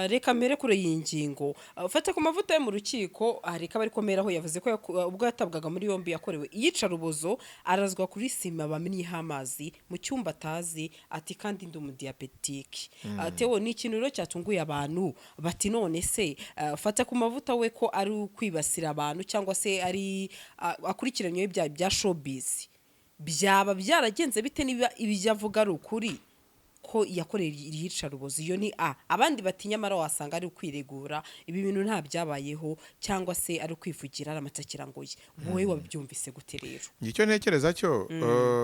Reka mbere kure iyi ngingo. Fata ku mavuta yo mu rukiko, reka bari komeraho. Yavuze ko ubwo yatabwaga muri yombi yakorewe iyicarubozo, arazwa kuri sima bamennyeho amazi mu cyumba atazi, ati kandi ndi umudiyabetike. Theo, ni ikintu rero cyatunguye abantu, bati none se Fata ku mavuta we ko ari ukwibasira abantu cyangwa se ari akurikiranyweho ibyaha bya showbiz, byaba byaragenze bite niba ibyo avuga ari ukuri ko yakoreye iyicarubozo? Iyo ni a abandi bati nyamara wasanga ari ukwiregura, ibi bintu nta byabayeho, cyangwa se ari ukwivugira, ari amatakirangoyi. Wowe wabyumvise gute rero? Icyo ntekereza cyo,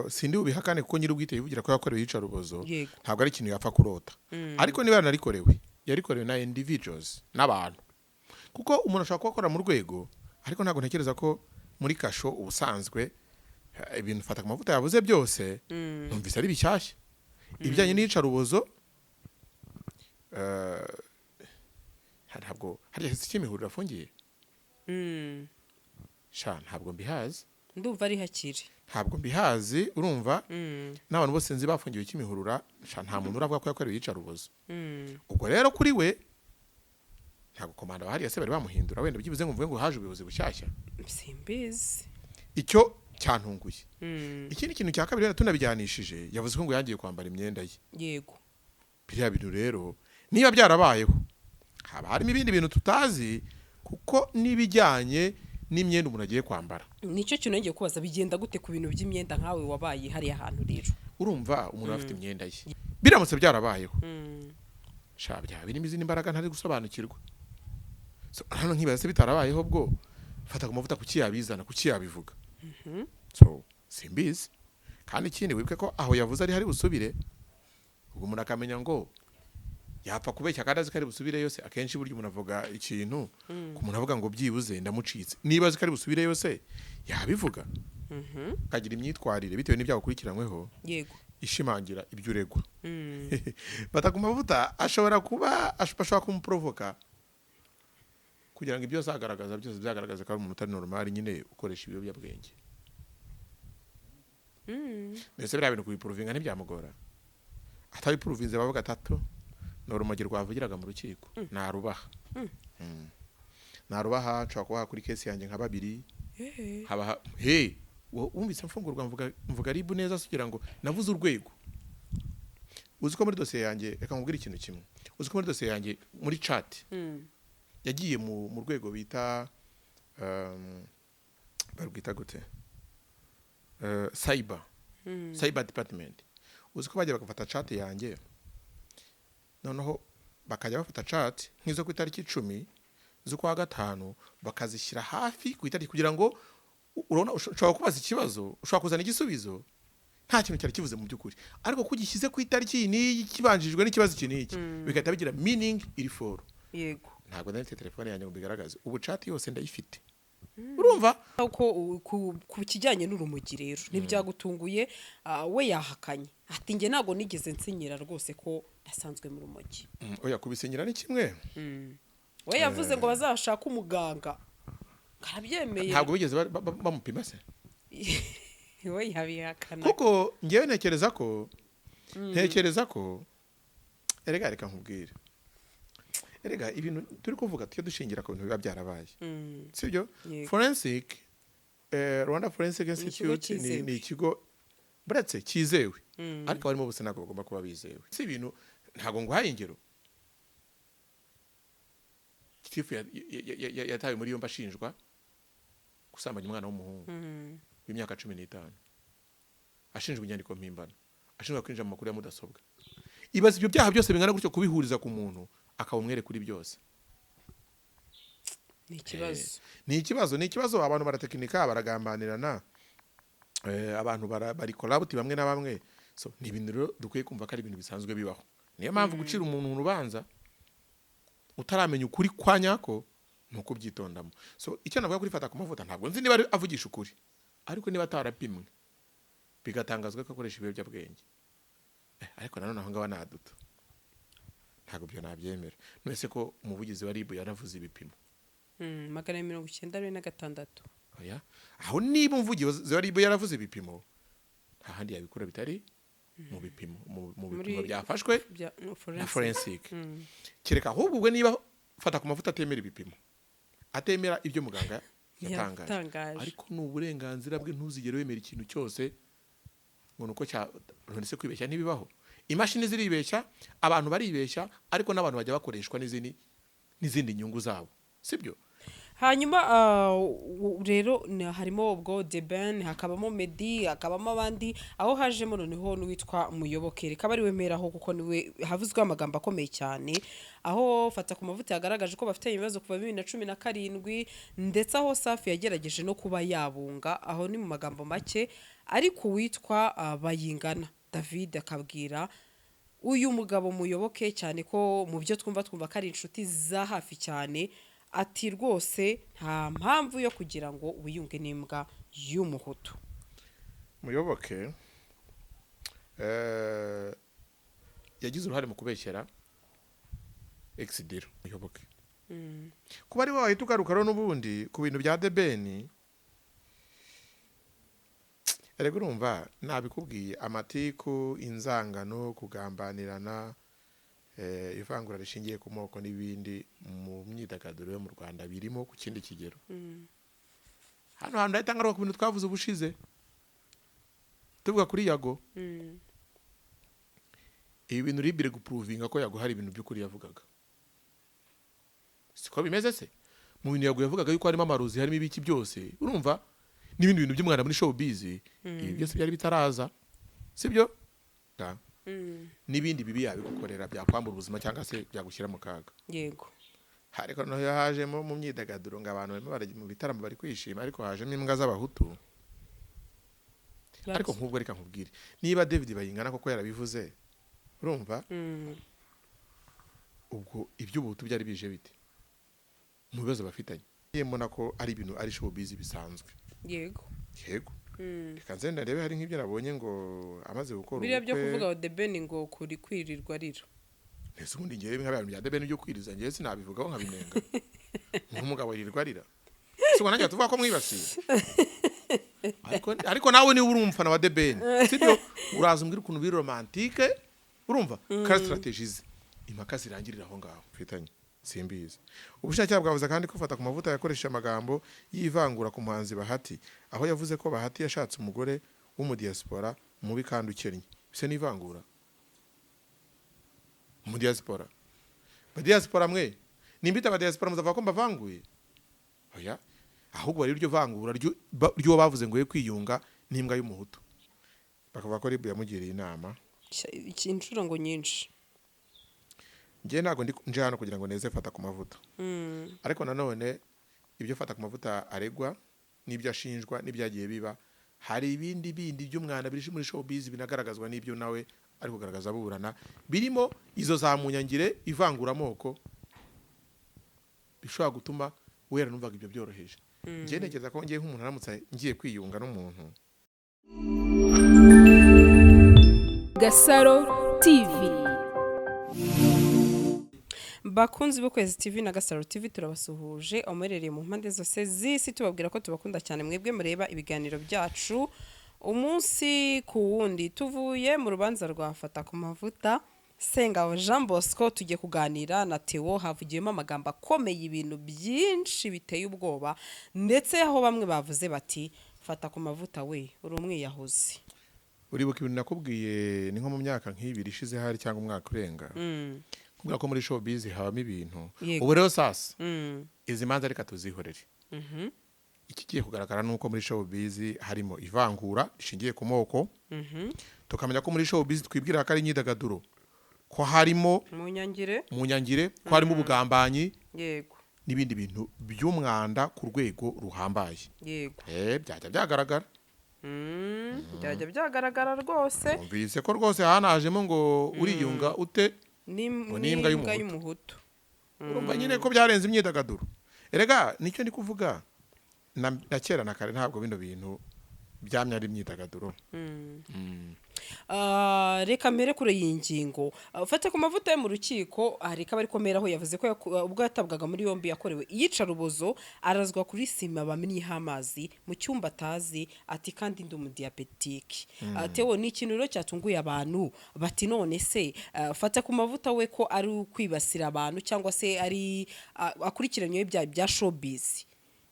sindi bubihakane kuko nyir'ubwite yivugira ko yakorewe iyicarubozo. Ntabwo ari ikintu yapfa kurota, ariko niba yaranarikorewe, yarikorewe na individuals, n'abantu, kuko umuntu ashobora kuba akora mu rwego, ariko ntabwo ntekereza ko muri kasho ubusanzwe ibintu Fata ku mavuta yavuze byose numvise ari bishyashya. Ibijyanye n'iyicarubozo, ntabwo harya si Kimihurura afungiye? Sha, ntabwo mbihazi. Ndumva ari hakiri. Ntabwo mbihazi, urumva, n'abantu bose nzi bafungiwe Kimihurura, sha, nta muntu uravuga ko yakorewe iyicarubozo. Ubwo rero kuri we, ntabwo komanda bahariya se bari bamuhindura wenda byibuze ngo mvuge ngo haje ubuyobozi bushyashya? Simbizi. Icyo cyantunguye. Ikindi kintu cya kabiri, wenda tunabijyanishije, yavuze ko ngo yangiye kwambara imyenda ye. Biriya bintu rero niba byarabayeho, haba harimo ibindi bintu tutazi, kuko n'ibijyanye n'imyenda umuntu agiye kwambara. Nicyo kintu ngiye kubaza: bigenda gute ku bintu by'imyenda, nkawe wabaye hariya hantu rero? Urumva, umuntu aba afite imyenda ye. Biramutse byarabayeho, sha, byaba birimo izindi mbaraga ntari gusobanukirwa. So, hano nkibaza se bitarabayeho bwo Fata ku mavuta kuki yabizana, kuki yabivuga? So simbizi. Kandi ikindi, wibuke ko aho yavuze ari hari busubire. Ubwo umuntu akamenya ngo yapfa kubeshya kandi azi ko ari busubire yose. Akenshi burya umuntu avuga ikintu ku muntu avuga ngo byibuze ndamucitse. Niba azi ko ari busubire yose, yabivuga, akagira imyitwarire bitewe n'ibyaha ukurikiranyweho ishimangira ibyo uregwa. Fata ku mavuta ashobora kuba bashobora kumuprovoka kugira ngo ibyo azagaragaza byose bizagaragaze ko ari umuntu utari normal nyine, ukoresha ibiyobyabwenge. Mbese biriya bintu kubiprovinga ntibyamugora. Atabiprovinze bavuga atatu ni urumogi rwavugiraga mu rukiko. Narubaha. Narubaha, nshobora kubaha kuri case yanjye nka babiri. Haba he wumvise mfungurwa, mvuga RIB neza se kugira ngo navuze urwego. Uzi ko muri dosiye yanjye, reka nkubwire ikintu kimwe, uzi ko muri dosiye yanjye muri chat yagiye mu rwego bita barwita gute? Cyber department. Uzi ko bagiye bagafata chat yanjye, noneho bakajya bafata chat nk'izo ku itariki 10 z'ukwa gatanu, bakazishyira hafi ku itariki kugira ngo urabona ushobora kubaza ikibazo, ushobora kuzana igisubizo nta kintu cyari kivuze mu by'ukuri, ariko ko ugishyize ku itariki iyi n'iyi kibanjirijwe n'ikibazo iki n'iki, bigahita bigira meaning iri foro. Ntabwo nari mfite telefone yanjye ngo mbigaragaze. Ubu chat yose ndayifite, urumva. Ko ku kijyanye n'urumogi rero ntibyagutunguye? We yahakanye ati njye ntabwo nigeze nsinyira rwose ko nasanzwe mu rumogi. Oya, kubisinyira ni kimwe. We yavuze ngo bazashake umuganga, arabyemeye. Ntabwo bigeze bamupima se? We yabihakana. Kuko ngewe ntekereza ko erega reka nkubwire, erega ibintu turi kuvuga tujye dushingira ku bintu biba byarabaye, sibyo? Yego. Forensic, Rwanda Forensic ikigo Institute ni, cyizewe. ni ikigo buretse cyizewe, ariko abarimo bose ntabwo bagomba kuba bizewe. Si ibintu, ntabwo nguhaye ingero. Gitifu yatawe muri yombi ashinjwa gusambanya umwana w'umuhungu w'imyaka 15, ashinjwa inyandiko mpimbano, ashinjwa kwinjira mu makuru ya mudasobwa. Ibaza ibyo byaha byose bingana gutyo kubihuriza ku muntu, akaba umwere kuri byose. Ni ikibazo. Ni ikibazo, ni ikibazo. Abantu baratekinika, baragambanirana, abantu bari corrupt bamwe na bamwe. So ni ibintu rero dukwiye kumva ko ari ibintu bisanzwe bibaho. Niyo mpamvu gucira umuntu urubanza utaramenya ukuri kwa nyako ni ukubyitondamo. So icyo navuga kuri Fata ku mavuta, ntabwo nzi niba avugisha ukuri, ariko niba atarapimwe bigatangazwa ko akoresha ibiyobyabwenge, ariko nanone aho ngaho naduta, ntabwo ibyo nabyemera. None se ko umuvugizi wa RIB yaravuze ibipimo? 296. Oya, aho niba umuvugizi wa RIB yaravuze ibipimo, nta handi yabikura bitari Mu bipimo mu Muri- bipimo byafashwe no, na forensic. Forensic. Kereka ahubwo ubwo niba fata ku mavuta atemera ibipimo, atemera ibyo muganga yatangaje. Yatangaje. Ariko ni uburenganzira bwe, ntuzigere wemera ikintu cyose ngo nuko cya none se kwibeshya ntibibaho? Imashini ziribeshya, abantu baribeshya, ariko n'abantu bajya bakoreshwa n'izindi nyungu zabo, sibyo? Hanyuma rero harimo ubwo The Ben, hakabamo Meddy, hakabamo abandi, aho hajemo noneho n'uwitwa Muyoboke. Reka ari we meraho kuko niwe havuzweho amagambo akomeye cyane, aho fata ku mavuta yagaragaje ko bafite ibibazo kuva 2017, ndetse aho Safi yagerageje no kuba yabunga. Aho ni mu magambo make. Ariko uwitwa Bayingana David akabwira uyu mugabo Muyoboke, cyane ko mu byo twumva ko ari inshuti za hafi cyane, ati rwose nta mpamvu yo kugira ngo wiyunge n'imbwa y'umuhutu. Muyoboke yagize uruhare mu kubeshyera Exidiro. Muyoboke kuba ari we wahita ugaruka rero n'ubundi ku bintu bya The Ben. Erega urumva nabikubwiye, amatiku, inzangano, kugambanirana, ivangura rishingiye ku moko n'ibindi mu myidagaduro yo mu Rwanda birimo ku kindi kigero. Hano hantu ndahita ngaruka ku bintu twavuze ubushize tuvuga kuri Yago. Ibi bintu ribire guprovinga ko Yago hari ibintu by'ukuri yavugaga, siko bimeze se? Mu bintu Yago yavugaga yuko harimo amarozi, harimo ibiki byose, urumva, n'ibindi bintu by'umwanda muri showbiz, ibi byose byari bitaraza, sibyo? N'ibindi bibi yabigukorera byakwambura ubuzima cyangwa se byagushyira mu kaga. Ariko noneho hajemo mu myidagaduro ngo abantu barimo barajya mu bitaramo, bari kwishima, ariko hajemo imbwa z'abahutu. Ariko nk'ubwo reka nkubwire, niba David Bayingana koko yarabivuze, urumva, ubwo iby'ubuhutu byari bije bite mu bibazo bafitanye? Mbona ko ari ibintu ari showbiz bisanzwe. Yego. Reka nze ndarebe, hari nk'ibyo nabonye ngo amaze gukora Biriya byo ubukwe. kuvuga ngo The Ben ngo kuri kwirirwa arira. Ese ubundi ngewe nka bintu bya The Ben byo kwiriza, ngewe sinabivugaho nkabinenga nk'umugabo yirirwa arira, si ubwo nanjye tuvuga ko mwibasiye? Ariko nawe niba uri umufana wa The Ben, sibyo, uraza umbwira ukuntu biri romantique, urumva, ka strategy ze, impaka zirangirira aho ngaho mfitanye simbizi. Ubushinjacyaha bwavuze kandi ko fata ku mavuta yakoresheje amagambo y'ivangura ku muhanzi Bahati, aho yavuze ko Bahati yashatse umugore w'umudiyasipora mubi kandi ukennye. Bise n'ivangura umudiyasipora? Badiyasipora mwe, nimbita abadiyasipora muzavuga ko mbavanguye? Oya, ahubwo bari iryo vangura ry'uwo bavuze ngo ye kwiyunga n'imbwa y'umuhutu, bakavuga ko RIB yamugiriye inama. Inshuro ngo nyinshi. Njye ntabwo ndi nje hano kugira ngo neze fata ku mavuta, ariko nanone ibyo fata ku mavuta aregwa n'ibyo ashinjwa n'ibyagiye biba, hari ibindi bindi by'umwanda biri muri showbiz binagaragazwa n'ibyo nawe ari kugaragaza aburana, birimo izo za munyangire, ivanguramoko, bishobora gutuma wera numvaga ibyo byoroheje. Njye ntekereza ko ngiye nk'umuntu aramutse ngiye kwiyunga n'umuntu. Gasaro TV. Bakunzi b'Ukwezi TV na Gasaro TV, turabasuhuje amuherereye mu mpande zose z'isi, tubabwira ko tubakunda cyane mwebwe mureba ibiganiro byacu umunsi ku wundi. Tuvuye mu rubanza rwa Fata ku mavuta Sengabo Jean Bosco, tugiye kuganira na Theo. Havugiyemo amagambo akomeye, ibintu byinshi biteye ubwoba, ndetse aho bamwe bavuze bati fata ku mavuta we uri umwiyahuzi. Uribuka ibintu nakubwiye, ni nko mu myaka nk'ibiri ishize hari cyangwa umwaka urenga, kubera ko muri showbiz habamo ibintu. Ubu rero sasa izi manza reka tuzihorere. Ikigiye kugaragara ni uko muri showbiz harimo ivangura rishingiye ku moko, tukamenya ko muri showbiz twibwira ko ari imyidagaduro, ko harimo mu nyangire, mu nyangire, ko harimo ubugambanyi n'ibindi bintu by'umwanda ku rwego ruhambaye. Byajya byagaragara. Byajya byagaragara rwose. Numvise ko rwose hanajemo ngo uriyunga ute ngo n'imbwa n'imbwa y'umuhutu. Y'umuhutu. Urumva nyine ko byarenze imyidagaduro. Erega nicyo ndi kuvuga, na kera na kare ntabwo bino bintu byamye ari imyidagaduro. Reka mpere kuri iyi ngingo. Fata ku mavuta yo mu rukiko, reka bari komera aho yavuze ko ubwo yatabwaga muri yombi yakorewe iyicarubozo, arazwa kuri sima bamennyeho amazi mu cyumba atazi, ati kandi ndi umudiyabetike. Theo, ni ikintu rero cyatunguye abantu, bati none se fata ku mavuta we ko ari ukwibasira abantu cyangwa se ari akurikiranyweho ibyaha bya showbiz,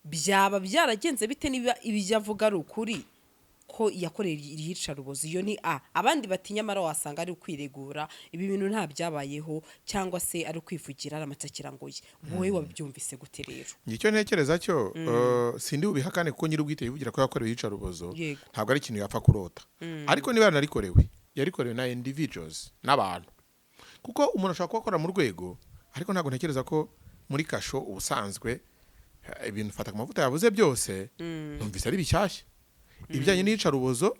byaba byaragenze bite niba ibyo avuga ari ukuri ko yakoreye iyicarubozo? Iyo ni a abandi bati nyamara wasanga ari ukwiregura, ibi bintu nta byabayeho, cyangwa se ari ukwivugira, ari amatakirangoyi. Wowe wabyumvise gute rero? Icyo ntekereza cyo, sindi bubihakane kuko nyir'ubwite yivugira ko yakorewe iyicarubozo. Ntabwo ari ikintu yapfa kurota, ariko niba yanarikorewe, yarikorewe na individuals, n'abantu, kuko umuntu ashobora kuba akora mu rwego, ariko ntabwo ntekereza ko muri kasho ubusanzwe ibintu fata ku mavuta yavuze byose numvise ari bishyashya. Ibijyanye n'iyicarubozo,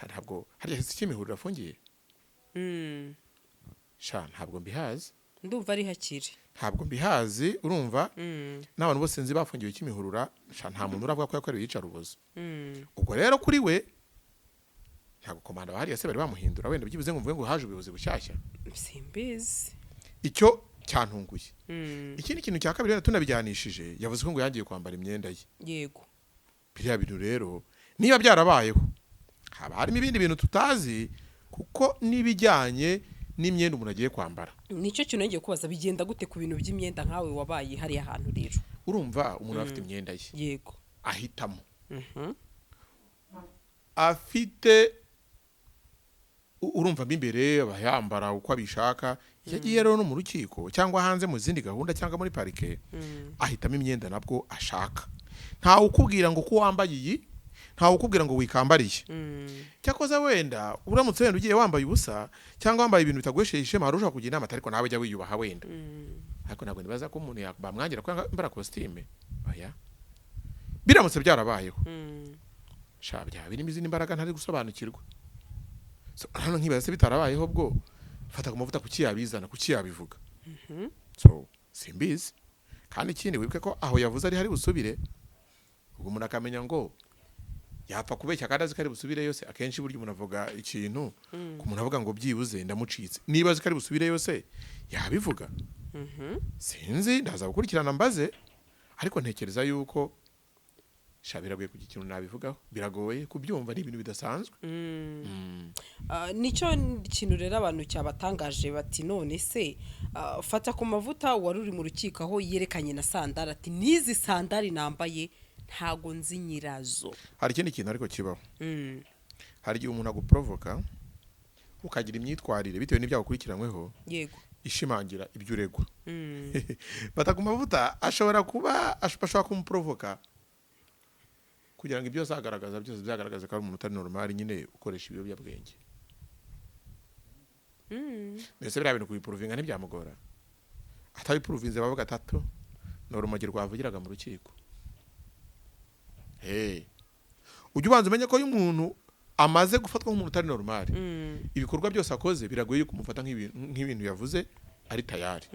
ntabwo harya si Kimihurura afungiye? Sha, ntabwo mbihazi. Ndumva ari hakiri. Ntabwo mbihazi, urumva, n'abantu bose nzi bafungiwe Kimihurura, sha, nta muntu uravuga ko yakorewe iyicarubozo. Ubwo rero kuri we, ntabwo komanda bahariya se bari bamuhindura wenda byibuze ngo mvuge ngo haje ubuyobozi bushyashya? Simbizi. Icyo cyantunguye. Ikindi kintu cya kabiri, wenda tunabijyanishije, yavuze ko ngo yangiye kwambara imyenda ye. Biriya bintu rero, niba byarabayeho, haba harimo ibindi bintu tutazi, kuko n'ibijyanye n'imyenda umuntu agiye kwambara. Nicyo kintu ngiye kubaza: bigenda gute ku bintu by'imyenda, nkawe wabaye hariya hantu rero? Urumva, umuntu aba afite imyenda ye ahitamo, afite urumva mo imbere aba yambara uko abishaka. Iyo agiye rero no mu rukiko cyangwa hanze mu zindi gahunda cyangwa muri parike, ahitamo imyenda nabwo ashaka. Ntawe ukubwira ngo ko wambaye iyi, ntawe ukubwira ngo wikambariye. Cyakoze wenda uramutse wenda ugiye wambaye ubusa cyangwa wambaye ibintu bitaguhesheje ishema, hari ushobora kugira inama ati ariko nawe jya wiyubaha wenda. Ariko ntabwo nibaza ko umuntu bamwangira ko yambara kositime. Oya, biramutse byarabayeho, sha, byaba birimo izindi mbaraga ntari gusobanukirwa. So, hano nkibaza se bitarabayeho bwo fata ku mavuta kuki yabizana, kuki yabivuga? So simbizi. Kandi ikindi, wibuke ko aho yavuze ari hari busubire, ubwo umuntu akamenya ngo yapfa kubeshya kandi azi ko ari busubire yose. Akenshi burya umuntu avuga ikintu ku muntu avuga ngo byibuze ndamucitse. Niba azi ko ari busubire yose yabivuga? Sinzi, ndaza gukurikirana mbaze, ariko ntekereza yuko, sha, biragoye kugira ikintu nabivugaho, biragoye kubyumva, ni ibintu bidasanzwe. Nicyo kintu rero abantu cyabatangaje, bati none se fata ku mavuta wari uri mu rukiko aho yerekanye na sandari, ati n'izi sandari nambaye ntago nzi nyirazo. Hari ikindi kintu ariko kibaho. Hari igihe umuntu aguporovoka ukagira imyitwarire bitewe n'ibyaha ukurikiranyweho ishimangira ibyo uregwa. Fata ku mavuta ashobora kuba ashobora kumuporovoka kugira ngo ibyo azagaragaza byose bizagaragaze ko ari umuntu utari normal nyine, ukoresha ibiyobyabwenge. Mbese biriya bintu kubiporovinga ntibyamugora? Atabiporovinze bavuga atatu ni urumogi rwavugiraga mu rukiko. Hey. Ujya ubanza umenye ko iyo umuntu amaze gufatwa nk'umuntu utari normal, ibikorwa byose akoze biragoye kumufata nk'ibintu yavuze ari tayari.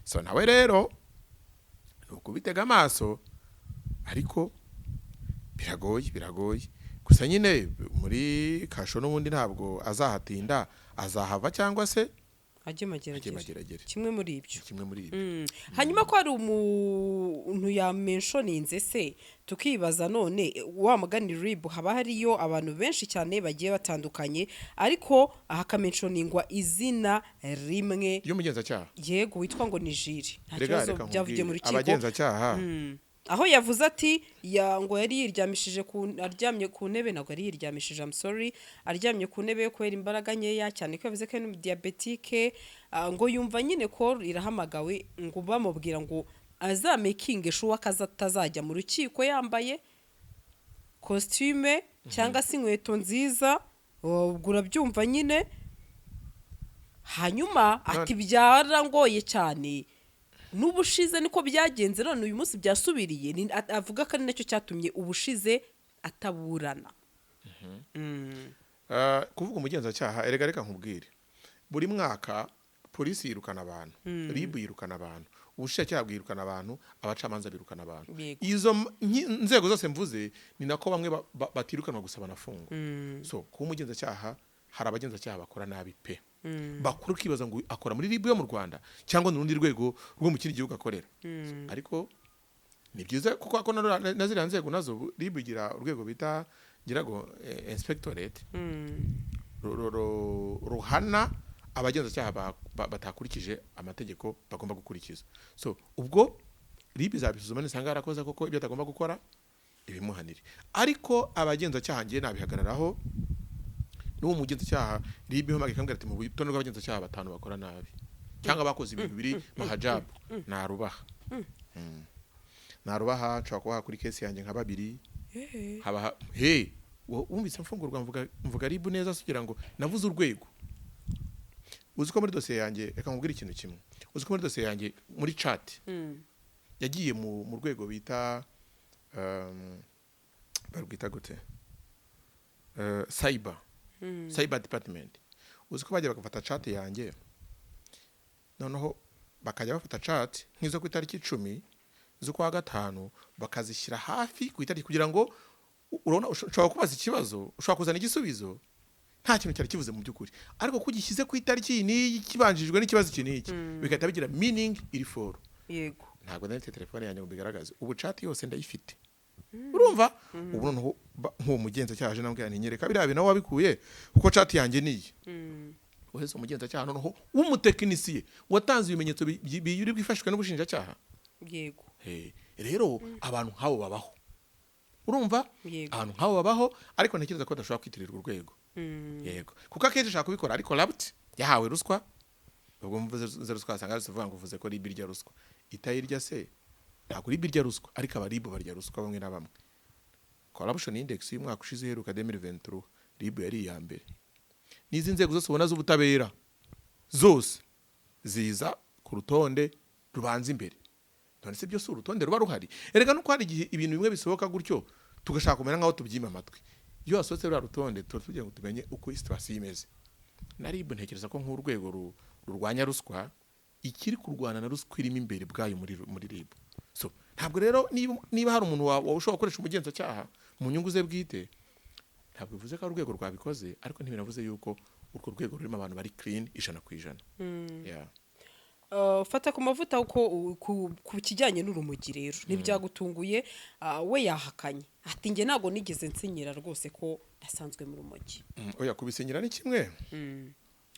So nawe rero ni ukubitega amaso, ariko biragoye, biragoye. Gusa nyine muri kasho n'ubundi ntabwo azahatinda, azahava cyangwa se ajye ajye Mageragere. Mageragere. Kimwe muri ibyo. Kimwe muri ibyo. Hanyuma ko hari umuntu yamenshoninze se, tukibaza none wa mugani RIB haba hariyo abantu benshi cyane bagiye batandukanye, ariko hakamenshoningwa izina rimwe ry'umugenzacyaha. Yego, witwa ngo ni Jiri. Nta Rega, kibazo, reka byavugiye mu nkubwire, rukiko. Abagenzacyaha Aho yavuze ati ya ngo yari yiryamishije ku aryamye ku ntebe, ntabwo yari yiryamishije, I'm sorry, aryamye ku ntebe kubera imbaraga nkeya cyane, ko yavuze ko ari diyabetike, ngo yumva nyine ko irahamagawe, ngo bamubwira ngo azamakinge sure ko atazajya mu rukiko yambaye kositime cyangwa se inkweto nziza. Ubwo urabyumva nyine. Hanyuma ati byarangoye cyane, n'ubushize niko byagenze, none uyu munsi byasubiriye. Avuga ko ari nacyo cyatumye ubushize ataburana. Kuvuga umugenzacyaha, erega reka nkubwire, buri mwaka polisi yirukana abantu, RIB yirukana abantu. Ubushinjacyaha bwirukana abantu, abacamanza birukana abantu. Yego. Izo nzego zose mvuze, ni nako bamwe batirukanwa gusa, banafungwa. So kuba umugenzacyaha, hari abagenzacyaha bakora nabi pe, bakora ukibaza ngo akora muri RIB yo mu Rwanda cyangwa ni urundi rwego rwo mu kindi gihugu akorera. So, ariko ni byiza kuko ko na ziriya nzego nazo, RIB igira urwego bita, ngira ngo inspectorate ruhana abagenzacyaha batakurikije amategeko bagomba gukurikiza. So ubwo RIB izabisuzuma, nisanga yarakoze koko ibyo atagomba gukora, ibimuhanire. Ariko abagenzacyaha ngiye nabihagararaho, n'uwo mugenzacyaha RIB ihamagaye ikambwira ati mu rutonde rw'abagenzacyaha batanu bakora nabi cyangwa bakoze ibintu biri mahajabu, narubaha. Narubaha, nshobora kubaha kuri case yanjye nka babiri. Haba he wumvise mfungurwa mvuga RIB neza kugira ngo navuze urwego. Uzi ko muri dosiye yanjye, reka nkubwire ikintu kimwe, uzi ko muri dosiye yanjye, muri chat yagiye mu rwego bita barwita gute, cyber department, uzi ko bajya bagafata chat yanjye, noneho bakajya bafata chat nk'izo ku itariki 10 z'ukwa gatanu, bakazishyira hafi ku itariki, kugira ngo urabona ushobora kubaza ikibazo, ushobora kuzana igisubizo nta kintu cyari kivuze mu by'ukuri, ariko ko ugishyize ku itariki iyi n'iyi kibanjirijwe n'ikibazo iki n'iki, bigahita bigira meaning iri foro. Ntabwo nari mfite telefone yanjye ngo mbigaragaze, ubu chat yose ndayifite. Urumva ubu noneho nk'uwo mugenzacyaha aje, nambwira nti nyereka biriya bintu aho wabikuye, kuko chat yanjye niyi. Uheze umugenzacyaha noneho w'umutekinisiye watanze ibimenyetso biri bwifashishwe n'ubushinjacyaha. Rero abantu nk'abo babaho, urumva? Yego. Abantu nk'abo babaho, ariko ntekereza ko badashobora kwitirirwa urwego. Yego, kuko akenshi ashaka kubikora ariko corrupt, yahawe ruswa. Ubwo mvuze ruswa, wasanga uvuga ngo uvuze ko RIB irya ruswa. Itayirya se? Ntabwo RIB irya ruswa, ariko aba RIB barya ruswa bamwe na bamwe. Corruption index y'umwaka ushize iheruka 2023, RIB yari iya mbere. N'izi nzego zose ubona z'ubutabera zose ziza ku rutonde rubanza imbere. None se byose urutonde ruba ruhari? Erega nuko hari igihe ibintu bimwe bisohoka gutyo tugashaka kumera nk'aho tubyima amatwi. Iyo hasohotse ruriya rutonde, tuba tugira ngo tumenye uko situation imeze. Na RIB ntekereza ko nk'urwego rurwanya ruswa, ikiri kurwana na ruswa irimo imbere bwayo muri RIB. So ntabwo rero niba hari umuntu ushobora gukoresha umugenzacyaha mu nyungu ze bwite, ntabwo bivuze ko ari urwego rwabikoze, ariko ntibinavuze yuko urwo rwego rurimo abantu bari clean 100%. Yeah. Fata ku mavuta ko ku kijyanye n'urumogi rero ntibyagutunguye, we yahakanye ati njye ntabwo nigeze nsinyira rwose ko nasanzwe mu rumogi. Oya, kubisinyira ni kimwe.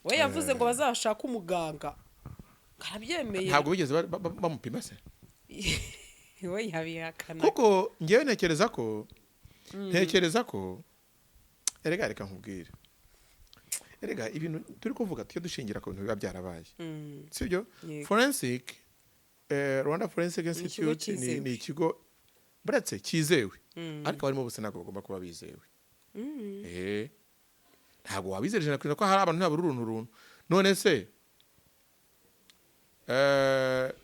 We yavuze ngo bazashake umuganga, arabyemeye. Ntabwo bigeze bamupima se? We yabihakana. Kuko ngewe ntekereza ko erega reka nkubwire, erega ibintu turi kuvuga tujye dushingira ku bintu biba byarabaye, sibyo? Yego. Forensic, Rwanda Forensic Ni ikigo Institute ni, cyizewe. ni ikigo buretse cyizewe, ariko abarimo bose ntabwo bagomba kuba bizewe. Ntabwo wabizera 100% ko hari abantu ntabura uruntu runtu. None se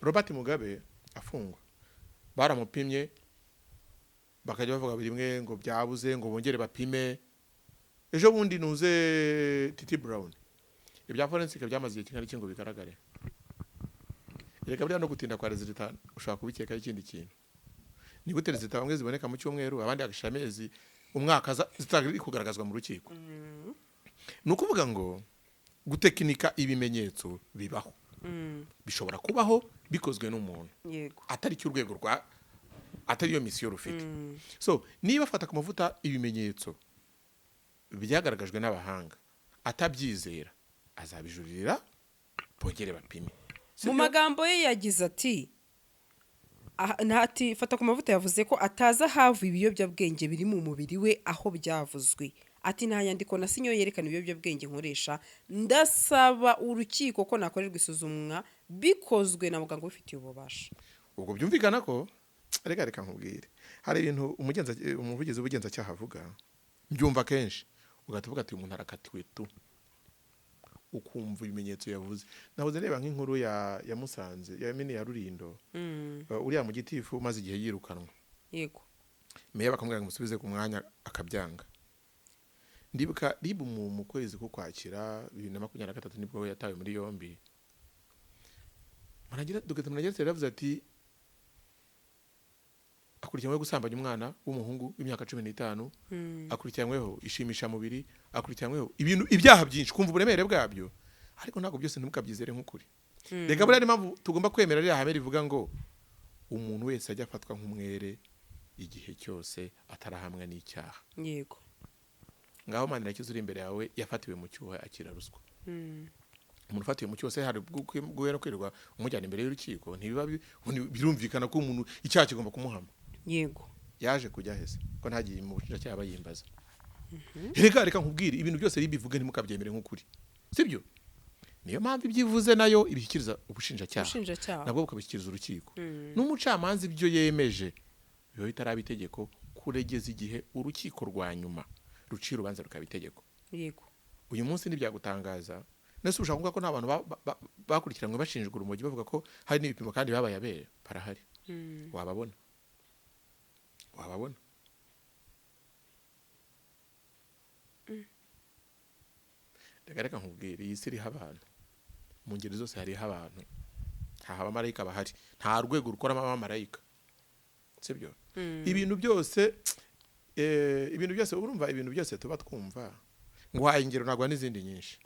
Robert Mugabe afungwa baramupimye, bakajya bavuga buri rimwe ngo byabuze, ngo bongere bapime. Ejo bundi nuze Titi Brown, ibya forensic byamaze igihe kingana iki ngo bigaragare? Reka buriya no gutinda kwa résultat ushobora kubikekaho ikindi kintu. Ni gute résultat bamwe ziboneka mu cyumweru, abandi bagashira amezi, umwaka zitari kugaragazwa mu rukiko? Ni ukuvuga ngo gutekinika ibimenyetso bibaho, bishobora kubaho bikozwe n'umuntu atari cyo urwego rwa atari yo mission rufite. So niba afata ku mavuta ibimenyetso byagaragajwe n'abahanga atabyizera, azabijuririra, bongere bapime. Mu magambo ye yagize ati ntati fata ku mavuta yavuze ko atazi ahavuye ibiyobyabwenge biri mu mubiri we aho byavuzwe, ati nta nyandiko na sinyo yerekana ibiyobyabwenge nkoresha, ndasaba urukiko ko nakorerwa isuzumwa bikozwe na muganga ubifitiye ububasha. Ubwo byumvikana ko reka nkubwire, hari ibintu umuvugizi w'ubugenzacyaha avuga, mbyumva kenshi, ugahita uvuga ati uyu muntu arakatiwe tu, ukumva ibimenyetso yavuze. Nahoze ndeba nk'inkuru ya Musanze, ya mini ya Rulindo, uriya mu gitifu umaze igihe yirukanwa, meya bakamubwira ngo musubize ku mwanya akabyanga. Ndibuka RIB mu kwezi k'Ukwakira 2023 nibwo yatawe muri yombi. Muragira Dr. Munagera yaravuze ati akurikiranyweho gusambanya umwana w'umuhungu w'imyaka 15, akurikiranyweho ishimishamubiri, akurikiranyweho ibintu, ibyaha byinshi, kumva uburemere bwabyo, ariko ntabwo byose ntimukabyizere nk'ukuri. Reka buriya niyo mpamvu tugomba kwemera ririya hame rivuga ngo umuntu wese ajya afatwa nk'umwere igihe cyose atarahamwa n'icyaha. Ngaho Manirakiza uri imbere yawe yafatiwe mu cyuho akira ruswa. Umuntu ufatiwe mu cyuho se hari guhera kwirirwa umujyana imbere y'urukiko? Ntibiba ubundi birumvikana ko umuntu icyaha kigomba kumuhama. Yaje kujya hese ko ntagiye mu bushinjacyaha bayimbaza? Reka reka nkubwire, ibintu byose bivuge ntimukabyemere nk'ukuri, sibyo? Niyo mpamvu ibyo ivuze nayo ibishyikiriza ubushinjacyaha, Ubushinjacyaha. nabwo bukabishyikiriza urukiko, n'umucamanza ibyo yemeje biba bitaraba itegeko kuregeza igihe urukiko rwa nyuma ruciye urubanza rukaba itegeko. Uyu munsi ntibyagutangaza nese ushaka kuvuga ko nta bantu bakurikiranywe bashinjwa urumogi bavuga ko hari n'ibipimo kandi babaye abere? Barahari. Wababona, wababona. Reka reka nkubwire, iyi si iriho abantu mu ngeri zose, hariho abantu, nta abamarayika bahari, nta rwego rukoramo abamarayika, sibyo? Ibintu byose, ibintu byose urumva, ibintu byose tuba twumva, nguhaye ingero ntabwo n'izindi nyinshi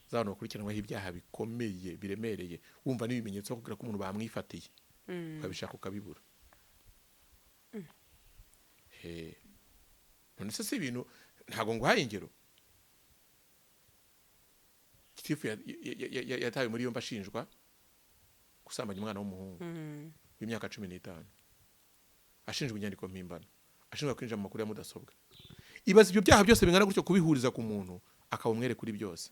z'abantu bakurikiranweho ibyaha bikomeye biremereye, wumva n'ibimenyetso bakubwira ko umuntu bamwifatiye, ukabishaka ukabibura. He. None se si ibintu? Ntabwo nguhaye ingero, Gitifu yatawe muri yombi ashinjwa gusambanya umwana w'umuhungu w'imyaka 15, ashinjwa inyandiko mpimbano, ashinjwa kwinjira mu makuru ya mudasobwa. Ibaza ibyo byaha byose bingana gutyo kubihuriza ku muntu akaba umwere kuri byose.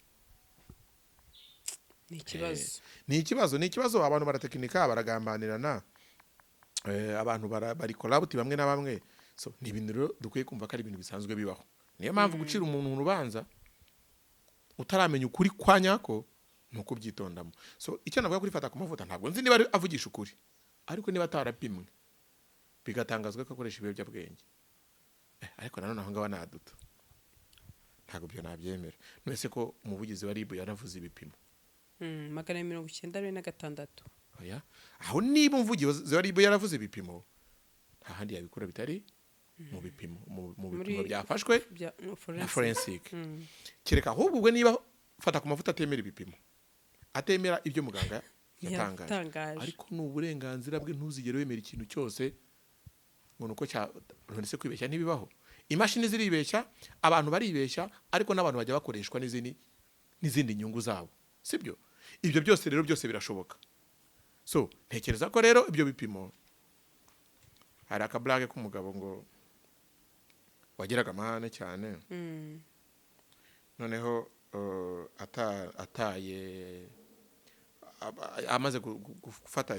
Ni ikibazo. Ni ikibazo, ni ikibazo. Abantu baratekinika, baragambanirana, abantu bari corrupt bamwe na bamwe. So ni ibintu rero dukwiye kumva ko ari ibintu bisanzwe bibaho. Niyo mpamvu gucira umuntu urubanza utaramenya ukuri kwa nyako ni ukubyitondamo. So icyo navuga kuri Fata ku Mavuta, ntabwo nzi niba avugisha ukuri, ariko niba atarapimwe bigatangazwa ko akoresha ibiyobyabwenge, ariko nanone aho ngaho naduta, ntabwo ibyo nabyemera. None ko umuvugizi wa RIB yanavuze ibipimo? 296. Oya, aho niba umuvugizi wa RIB yaravuze ibipimo, nta handi yabikura bitari mu bipimo, mu bipimo byafashwe bya no, na forensic. Forensic. Kereka ahubwo ubwo niba Fata ku Mavuta atemera ibipimo, atemera ibyo muganga yatangaje. Yatangaje. Ariko ni uburenganzira bwe. Ntuzigere wemera ikintu cyose ngo nuko cya. None se kwibeshya ntibibaho? Imashini ziribeshya, abantu baribeshya, ariko n'abantu bajya bakoreshwa n'izindi nyungu zabo, sibyo? Ibyo byose rero byose birashoboka. So ntekereza ko rero ibyo bipimo, hari akaburage k'umugabo ngo wagiraga amahane cyane, noneho ataye amaze gufata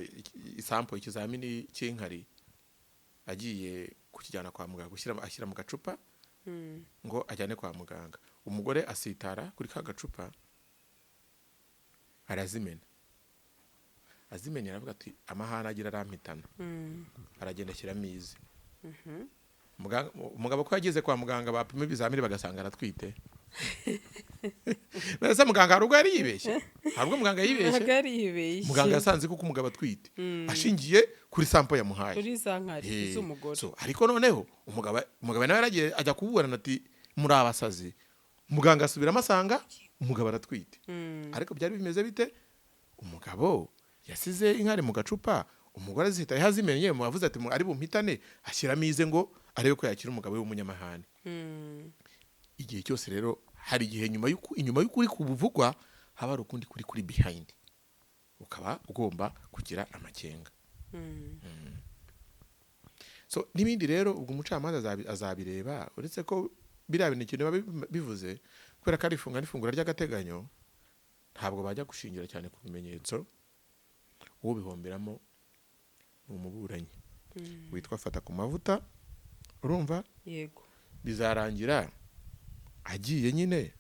isample, ikizamini cy'inkari, agiye kukijyana kwa muganga gushyira, ashyira mu gacupa ngo ajyane kwa muganga, umugore asitara kuri ka gacupa arazimena. Azimenya aravuga ati: "Amahane agira arampitana." Aragenda ashyiramo ize. Umugabo ko yageze kwa muganga bapima ibizamini bagasanga aratwite. Mbese muganga hari ubwo yari yibeshye? Hari ubwo muganga yibeshye? Ntabwo yari yibeshye. Muganga yasanze koko umugabo atwite ashingiye kuri sample yamuhaye. Kuri za nkari z'umugore. So, ariko noneho umugabo nawe yaragiye ajya kuburana ati: "Muri abasazi." Muganga asubiramo asanga umugabo aratwite. Ariko byari bimeze bite? Umugabo yasize inkari mu gacupa, umugore azihita yazimenye, avuze ati ari bumpitane, ashyiramo ize ngo arebe ko yakira umugabo we w'umunyamahane. Igihe cyose rero hari igihe nyuma inyuma y'ukuri kubuvugwa haba hari ukundi kuri kuri behind, ukaba ugomba kugira amakenga. So n'ibindi rero ubwo umucamanza azabireba, uretse ko biriya bintu ikintu biba bivuze, kubera ko ari ifunga n'ifungura ry'agateganyo, ntabwo bajya gushingira cyane ku bimenyetso. Ubihomberamo ni umuburanyi witwa Fata ku Mavuta, urumva? Yego. Bizarangira agiye nyine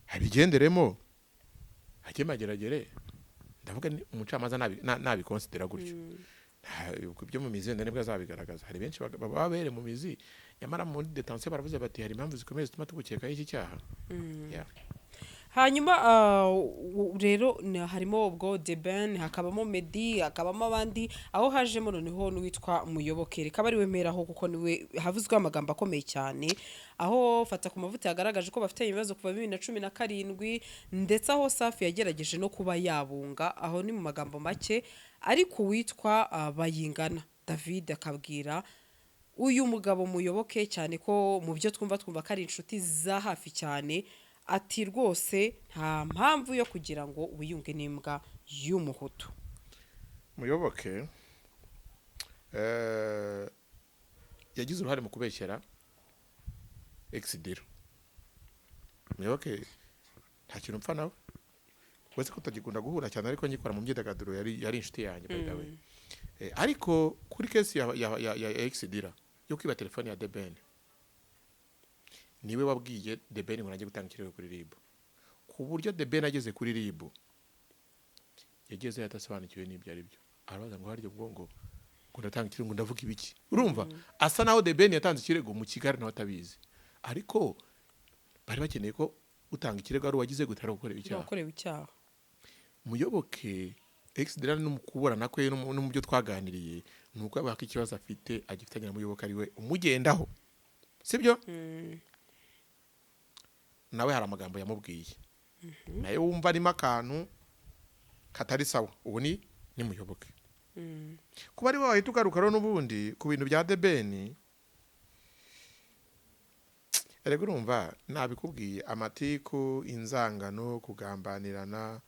abigenderemo ajye Mageragere. Ndavuga ni umucamanza nabikonsidera gutyo. Ibyo mu mizi wenda nibwo azabigaragaza. Hari benshi baba bere mu mizi, nyamara muri détention baravuze bati: "Hari impamvu zikomeye zituma tugukekaho iki cyaha." Yeah. Hanyuma rero harimo ubwo The Ben, hakabamo Meddy, hakabamo abandi, aho hajemo noneho n'uwitwa Muyoboke. Reka ari we mperaho kuko niwe havuzweho amagambo akomeye cyane, aho Fata ku Mavuta yagaragaje ko bafite ibibazo kuva 2017, ndetse aho Safi yagerageje no kuba yabunga, aho ni mu magambo make. Ariko uwitwa Bayingana David akabwira uyu mugabo Muyoboke, cyane ko mu byo twumva twumva ko ari inshuti za hafi cyane, ati rwose nta mpamvu yo kugira ngo wiyunge n'imbwa y'Umuhutu. Muyoboke yagize uruhare mu kubeshyera Exidiro. Muyoboke nta kintu mpfa nawe, uretse ko tutagikunda guhura cyane, ariko ngikora mu myidagaduro yari inshuti yanjye, by the way. Ariko kuri case ya Exidira yo kwiba telefone ya The Ben, niwe wabwiye The Ben ngo najye gutanga ikirego kuri RIB, ku buryo The Ben ageze kuri RIB yagezeyo adasobanukiwe n'ibyo ari byo, arabaza ngo harya ubwo ngo ndatanga ikirego, ngo ndavuga ibiki? Urumva asa naho The Ben yatanze ikirego mu Kigali nawe atabizi, ariko bari bakeneye ko utanga ikirego ari uwagize gutara gukorera icyaha. Wakorewe icyaha. Muyoboke Exidera no mu kuburana kwe no mu byo twaganiriye, ni uko avuga ko ikibazo afite agifitanye na Muyoboke ari we umugendaho, sibyo? Nawe hari amagambo yamubwiye nayo wumva arimo akantu katari sawa. Ubu ni Muyoboke kuba ari we wahita ugaruka rero n'ubundi ku bintu bya The Ben. Erega urumva nabikubwiye, amatiku, inzangano, kugambanirana,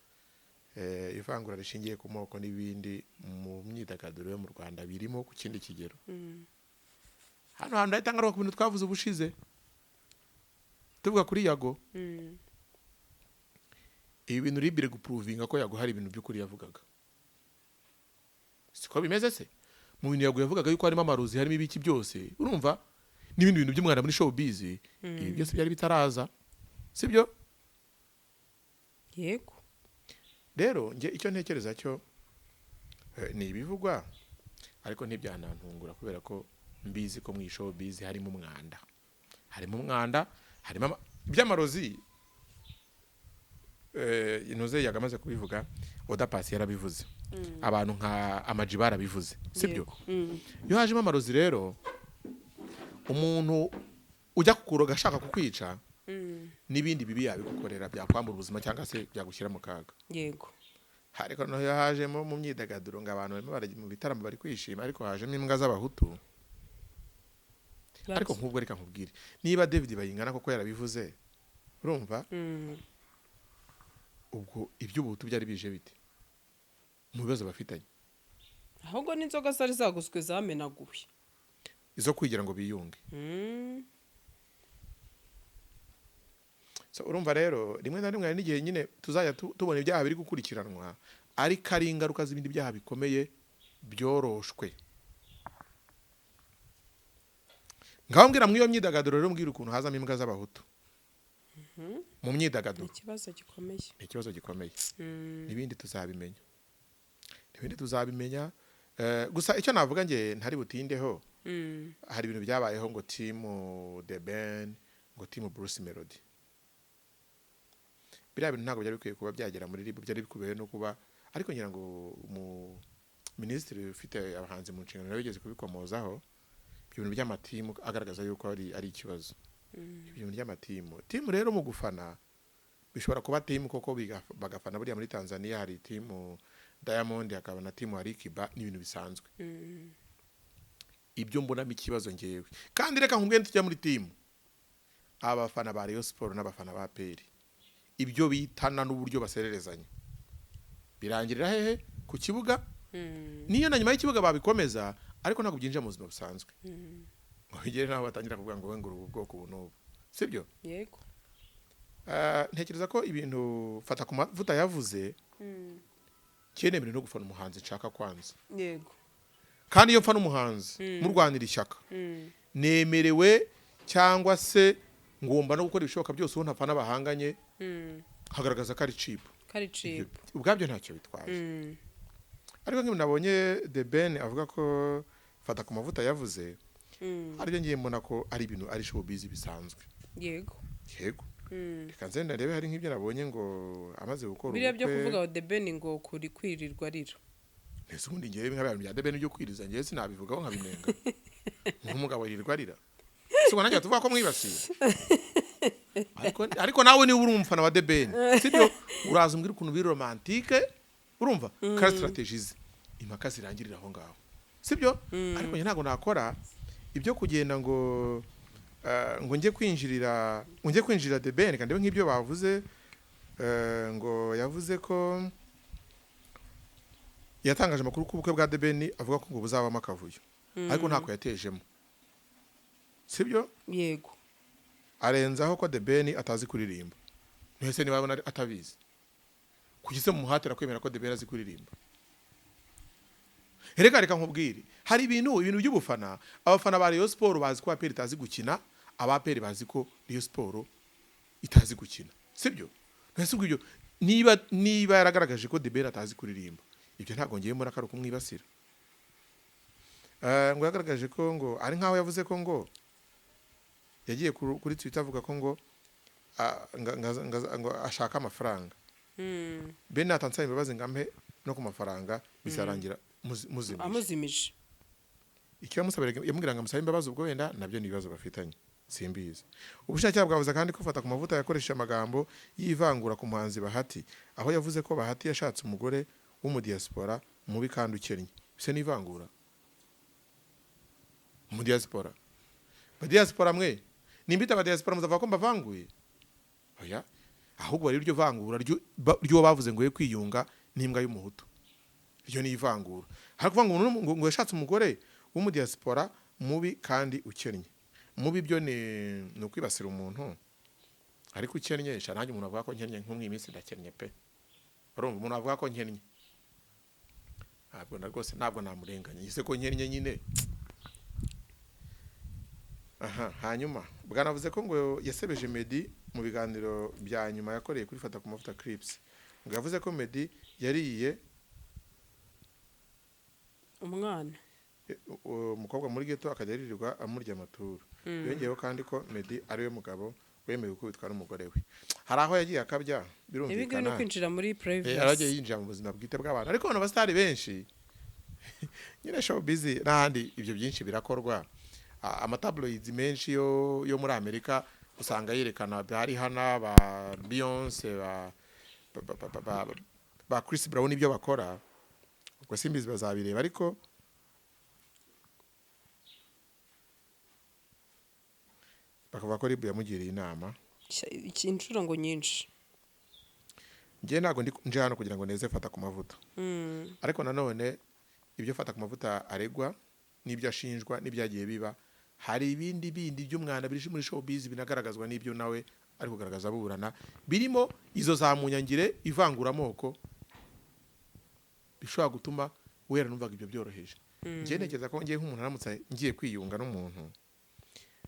ivangura rishingiye ku moko n'ibindi mu myidagaduro yo mu Rwanda birimo ku kindi kigero. Hano hantu ndahita ngaruka ku bintu twavuze ubushize tuvuga kuri Yago. Ibi bintu ribire guprovinga ko Yago hari ibintu by'ukuri yavugaga, siko bimeze se? Mu bintu Yago yavugaga yuko harimo amarozi, harimo ibiki byose, urumva n'ibindi bintu by'umwanda muri showbiz, ibi byose byari bitaraza, sibyo? Yego. Rero njye icyo ntekereza cyo ni ibivugwa, ariko ntibyanantungura kubera ko mbizi ko mu showbiz harimo umwanda, harimo umwanda, harimo iby'amarozi. Intuze yagamaze kubivuga, Oda Paccy yarabivuze, abantu nka Amaji barabivuze, sibyo? Yego. Iyo hajemo amarozi rero, umuntu ujya kukuroga ashaka kukwica, n'ibindi bibi yabigukorera byakwambura ubuzima cyangwa se byagushyira mu kaga. Ariko noneho iyo hajemo mu myidagaduro ngo abantu barimo barajya mu bitaramo, bari kwishima, ariko hajemo imbwa z'Abahutu, ariko nk'ubwo reka nkubwire, niba David Bayingana koko yarabivuze, urumva, ubwo iby'Ubuhutu byari bije bite mu bibazo bafitanye? Ahubwo n'inzoga zari zaguzwe zamenaguwe. Izo kwigira ngo biyunge. So, urumva rero rimwe na rimwe hari n'igihe nyine tuzajya tubona ibyaha biri gukurikiranwa, ariko ari ingaruka z'ibindi byaha bikomeye byoroshwe. Ngaho mbwira, muri iyo myidagaduro rero, mbwira ukuntu hazamo imbwa z'Abahutu mu Ni myidagaduro. ikibazo gikomeye. Ni ikibazo gikomeye. N'ibindi tuzabimenya, ibindi tuzabimenya. Gusa icyo navuga nge ntari butindeho, hari ibintu byabayeho ngo team The Ben, ngo team Bruce Melody. Biriya bintu ntabwo byari bikwiye kuba byagera muri RIB, byari bikwiye no kuba, ariko ngira ngo mu minisitiri ufite abahanzi mu nshingano nawe yigeze kubikomozaho, ibyo bintu by'amatimu, agaragaza yuko ari ikibazo ibyo bintu by'amatimu. Team rero mu gufana bishobora kuba team koko, bagafana. Buriya muri Tanzania hari team Diamond, hakaba na team Alikiba, n'ibintu bisanzwe. Ibyo mbonamo ikibazo ngewe, kandi reka nkubwire, tujya muri team, abafana ba Rayon Sport n'abafana ba APR, ibyo bitana n'uburyo basererezanya birangirira hehe? Ku kibuga. Niyo na nyuma y'ikibuga babikomeza, ariko ntabwo byinjira mu buzima busanzwe ngo bigere n'aho batangira kuvuga ngo we ngo ubu bwoko ubu n'ubu, sibyo? Yego. Ntekereza ko ibintu Fata ku Mavuta yavuze, cyenemerewe no gufana umuhanzi nshaka kwanza. Kandi iyo mfana umuhanzi murwanira ishyaka, nemerewe cyangwa se ngomba no gukora ibishoboka byose uwo ntafana bahanganye hagaragaza ko ari cheap. Kari cheap. Ubwabyo ntacyo bitwaye. Ariko nk'ibintu nabonye The Ben avuga ko Fata ku Mavuta yavuze, aribyo ngiye mbona ko ari ibintu ari showbiz bisanzwe. Yego. Reka nze ndebe, hari nk'ibyo nabonye ngo amaze gukora Biriya byo ubukwe. kuvuga ngo The Ben ngo kuri kwirirwa arira. Ese ubundi ngewe nka bya The Ben byo kwiriza, ngewe sinabivugaho nkabinenga nk'umugabo yirirwa arira? Si ubwo nanjye tuvuga ko mwibasiye? Ariko nawe niba uri umufana wa The Ben, sibyo, uraza umbwira ukuntu biri romantique, urumva kari strategy ze, impaka zirangirira aho ngaho, sibyo? Ariko njye ntabwo nakora ibyo kugenda ngo njye kwinjirira The Ben. Kandi nk'ibyo bavuze, ngo yavuze ko yatangaje amakuru ko ubukwe bwa The Ben, avuga ko ngo buzabamo akavuyo, ariko ntako yatejemo, sibyo? Yego. Arenzaho ko The Ben atazi kuririmba. Ntese niba abona atabizi, kuki se mumuhatira kwemera ko The Ben azi kuririmba? Reka nkubwire, hari ibintu by'ubufana. Abafana ba Rayon Sport bazi ko APR itazi gukina, aba APR bazi ko Rayon Sport itazi gukina, sibyo? Ntese ubwo ibyo niba yaragaragaje ko The Ben atazi kuririmba, ibyo ntabwo ngiye mbona ko ari ukumwibasira. Ngo yagaragaje ko ngo ari nkaho yavuze ko ngo yagiye kuri Twitter avuga ko ngo ngo ashaka amafaranga. Ben atansaba imbabazi ngo ampe no ku mafaranga, bizarangira muzimije. Amuzimije. Icyo yamusabiraga, yamubwiraga ngo amusabe imbabazi, ubwo wenda nabyo ni ibibazo bafitanye, simbizi. Ubushinjacyaha bwavuze kandi ko Fata ku Mavuta yakoresheje amagambo y'ivangura ku muhanzi Bahati, aho yavuze ko Bahati yashatse umugore w'umudiyasipora mubi kandi ukennye. Bise n'ivangura umudiyasipora? Badiyasipora mwe, nimbita abadiyasipora muzavuga ko mbavanguye? Oya, ahubwo bari iryo vangura ry'uwo bavuze ngo ye kwiyunga n'imbwa y'umuhutu, iryo ni ivangura. Hari kuvuga ngo umuntu ngo yashatse umugore w'umudiyasipora mubi kandi ukennye. Mubi byo ni ukwibasira umuntu, ariko ukennye, sha nanjye umuntu avuga ko nkennye, nk'umwe iminsi ndakennye pe, urumva umuntu avuga ko nkennye, ntabwo na rwose ntabwo namurenganya, yise ko nkennye nyine. Aha hanyuma bwanavuze ko ngo yasebeje Meddy mu biganiro bya nyuma yakoreye kuri Fata ku Mavuta Clips, ngo yavuze ko Meddy yariye umwana umukobwa muri ghetto, akajya yirirwa amurya amaturo. Yongeyeho kandi ko Meddy ariwe mugabo wemewe gukubitwa n'umugore we. Hari aho yagiye akabya, Ibi ngibi birumvikana. ni kwinjira muri privacy. Yaragiye yinjira mu buzima bwite bw'abantu, ariko abantu abasitari benshi nyine, showbiz n'ahandi ibyo byinshi birakorwa. Amatabloids menshi yo muri Amerika usanga yerekana ba Rihanna, ba Beyonce, ba Chris Brown, ibyo bakora. Ubwo simbizi, bazabireba, ariko bakavuga ko RIB yamugiriye inama. Iki inshuro ngo nyinshi. Njye ntabwo ndi nje hano kugira ngo neze Fata ku Mavuta, ariko nanone ibyo Fata ku Mavuta aregwa n'ibyo ashinjwa n'ibyagiye biba, hari ibindi bindi by'umwanda biri muri showbiz binagaragazwa n'ibyo nawe ari kugaragaza aburana, birimo izo za munyangire, ivanguramoko, bishobora gutuma wera numvaga ibyo byoroheje. Njye ntekereza ko ngiye nk'umuntu aramutse ngiye kwiyunga n'umuntu,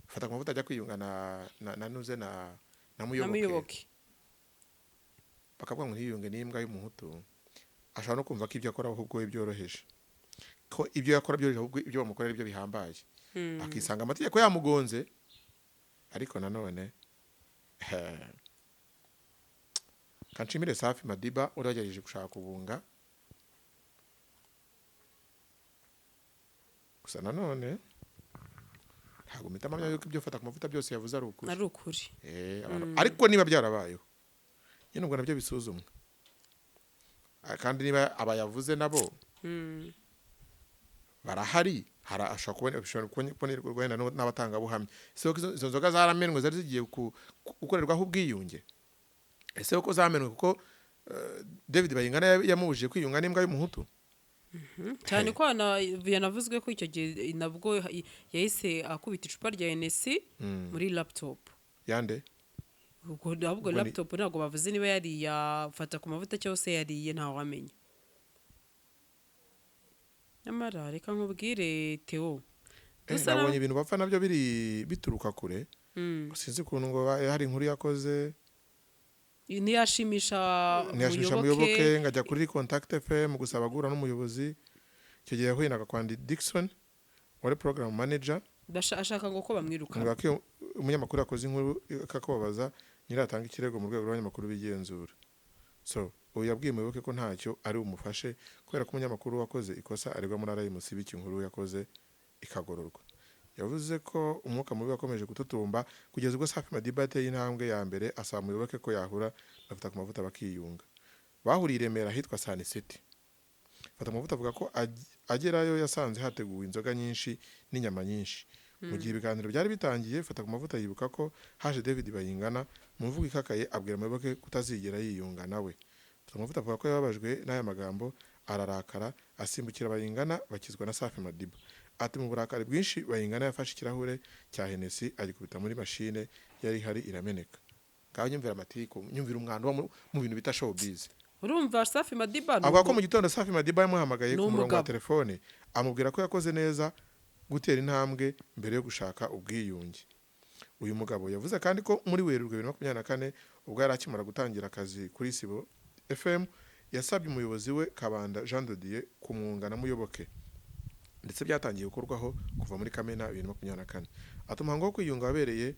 Fata ku Mavuta ajya kwiyunga na nuze na Na Muyoboke, Muyoboke. bakavuga ngo ntiyiyunge n'imbwa y'umuhutu, ashobora no kumva ko ibyo akora ahubwo we byoroheje, ko ibyo yakora byoroheje, ahubwo ibyo bamukorera ibyo bihambaye, akisanga amategeko yamugonze. Ariko nanone kanshimire Safi Madiba uragerageje gushaka kubunga. Gusa nanone ntabwo mpita mpamya yuko ibyo Fata ku Mavuta byose yavuze ari ukuri. Ari ukuri. Ariko niba byarabayeho nyine, ubwo nabyo bisuzumwe. Kandi niba abayavuze nabo barahari, ashobora kubona, bishobora kubonerwa wenda n'abatangabuhamya. Ese koko izo nzoga zaramenwe zari zigiye gukorerwaho ubwiyunge? Ese koko zamenwe kuko David Bayingana yamubujije kwiyunga n'imbwa y'umuhutu? Cyane ko yanavuzwe ko icyo gihe nabwo yahise akubita icupa rya Hennessy muri laptop. Yande? Ubwo ahubwo Ubwo laptop ntabwo bavuze niba yari yafata ku Mavuta cyangwa se yariye, ntawamenya. Nyamara reka nkubwire, Theo, dusa Nabonye ibintu bapfa nabyo biri bituruka kure. Sinzi ukuntu ngo hari inkuru yakoze. Ntiyashimisha Ntiyashimisha Muyoboke. Muyoboke, ngajya kuri Contact FM gusaba guhura n'umuyobozi. Icyo gihe yahuye na Gakwandi Dickson wari program manager. Ashaka ngo ko bamwirukana. Ngo ko umunyamakuru yakoze inkuru akakubabaza. Nyiratanga ikirego mu rwego rw'abanyamakuru bigenzura. So ubu yabwiye Muyoboke ko ntacyo ari bumufashe kubera ko umunyamakuru wakoze ikosa aregwa muri RMC, bityo inkuru yakoze ikagororwa. Yavuze ko umwuka mubi wakomeje gututumba kugeza ubwo Safi Madiba yateye intambwe ya mbere, asaba Muyoboke ko yahura na Fatakumavuta bakiyunga. Bahuriye i Remera ahitwa Sun City. Fatakumavuta avuga ko agerayo yasanze hateguwe inzoga nyinshi n'inyama nyinshi. Mu gihe ibiganiro byari bitangiye, Fatakumavuta yibuka ko haje David Bayingana, mu mvugo ikakaye abwira Muyoboke kutazigera yiyunga nawe. Fatakumavuta avuga ko yababajwe n'aya magambo, ararakara, asimbukira Bayingana, bakizwa na Safi Madiba. Ati mu burakari bwinshi Bayingana yafashe ikirahure cya Hennessy agikubita muri mashine yari ihari, irameneka. Ngaho nyumvira amatiku, nyumvira umwanda uba mu bintu bita showbiz. Urumva Safi Madiba ni Avuga ko mu gitondo Safi Madiba yamuhamagaye Ni ku murongo wa umugabo. telefone, amubwira ko yakoze neza gutera intambwe mbere yo gushaka ubwiyunge. Uyu mugabo yavuze kandi ko muri Werurwe 2024, ubwo yari akimara gutangira akazi kuri Isibo FM, yasabye umuyobozi we Kabanda Jean de Dieu kumwunga na Muyoboke, ndetse byatangiye gukorwaho kuva muri Kamena 2024. Ati umuhango wo kwiyunga wabereye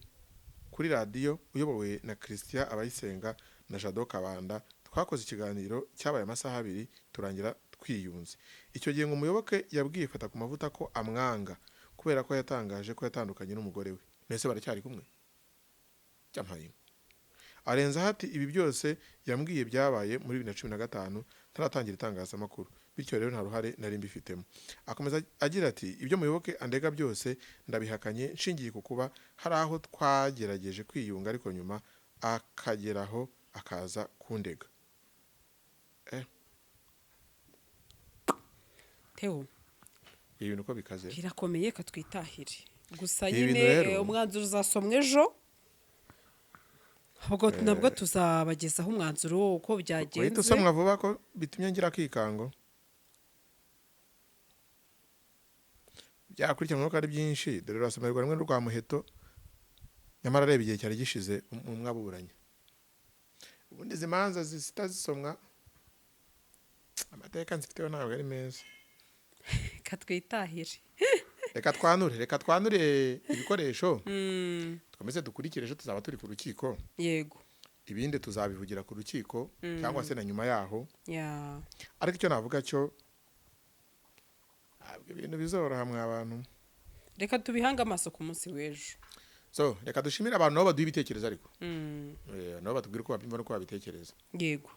kuri radiyo uyobowe na Christian Abayisenga na Jado Kabanda. Twakoze ikiganiro cyabaye amasaha 2, turangira twiyunze. Icyo gihe ngo Muyoboke yabwiye Fatakumavuta ko amwanga kubera ko yatangaje ko yatandukanye n'umugore we. Mbese baracyari kumwe? Cyampaye inka. Arenzaho ati ibi byose yambwiye byabaye muri 2015 ntaratangira itangazamakuru, bityo rero nta ruhare nari mbifitemo. Akomeza agira ati ibyo Muyoboke andega byose ndabihakanye, nshingiye ku kuba hari aho twagerageje kwiyunga, ariko nyuma akageraho akaza kundega. Theo. Ibi bintu uko bikaze. Birakomeye, katwitahire gusa. Ibi Nyine bintu rero- umwanzuro uzasomwa ejo, ubwo nabwo tuzabagezaho umwanzuro uko Uhita byagenze. usomwa vuba ko bitumye ngira akikango. Byakurikiranwa ko ari byinshi, dore rurasomerwa rumwe rwa muheto. Nyamara areba igihe cyari gishize umwe aburanye. Ubundi izi manza zisita zisomwa, amateka nzifiteho ntabwo ari meza. Katwitahire. Reka twanure ibikoresho, dukomeze dukurikire. Ejo tuzaba turi ku rukiko. Ibindi tuzabivugira ku rukiko cyangwa se na nyuma yaho. Ariko icyo navuga cyo, ntabwo ibintu bizoroha mwa bantu. Reka tubihange amaso ku munsi w'ejo. So reka dushimire abantu nabo baduha ibitekerezo, ariko nabo batubwire uko babyumva n'uko babitekereza. Yego.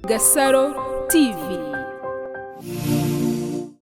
Gasaro TV.